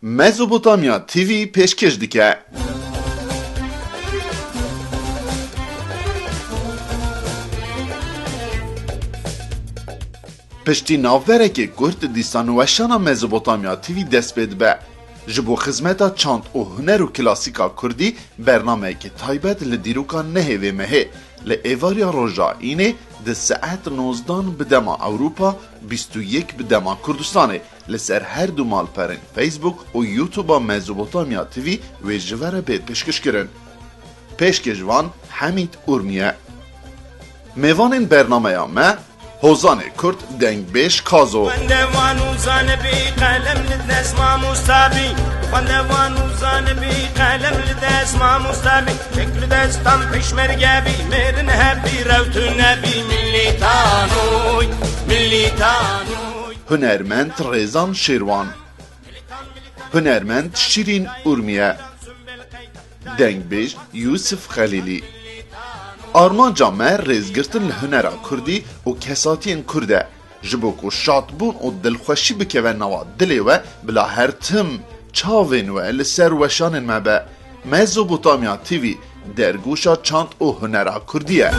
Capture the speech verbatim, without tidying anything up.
Mezopotamya T V pêşkêş dike. Piştî navberekê kurt, dîsan weşana Mezopotamya T V dest pê dibe. Ji bo xizmeta çand û huner û klasîka kurdî bernameyekî taybet li dîroka nehê vê mehê, li êvariya roja înê di saet nozdan bi dema Ewropa, bîst û yek bi dema Kurdistanê, li ser her du malperên Facebook û YouTube-a Mezopotamya T V wê ji ve re bê pêşkêşkirin. Pêşkêşvan Hemîd Urmiye. Mêvanên bernameya me, Hozanê Kurd, dengbêj Kazo. Xwendevan û zanibî, qelem li dest mamosta bî. Xwendevan û zanibî, qelem li dest mamosta bî. Çek li destan pêşmerge bî, mêrin hebî, rew tu nebî. Milîtanoy, milîtanoy. Hunermend Rêzan Şêrwan. Hunermend Şîrîn Urmiye. Dengbêj Yûsif Xelîlî. Armanca me rêzgirtin li hunera kurdî û kesatiyên kurd e, ji bo ku şadbûn û dilxweşî bikeve nava dilê we, bila her tim çavên we li ser weşanên me be. Mezopotamya T V, dergûşa çand û hunera kurdî ye.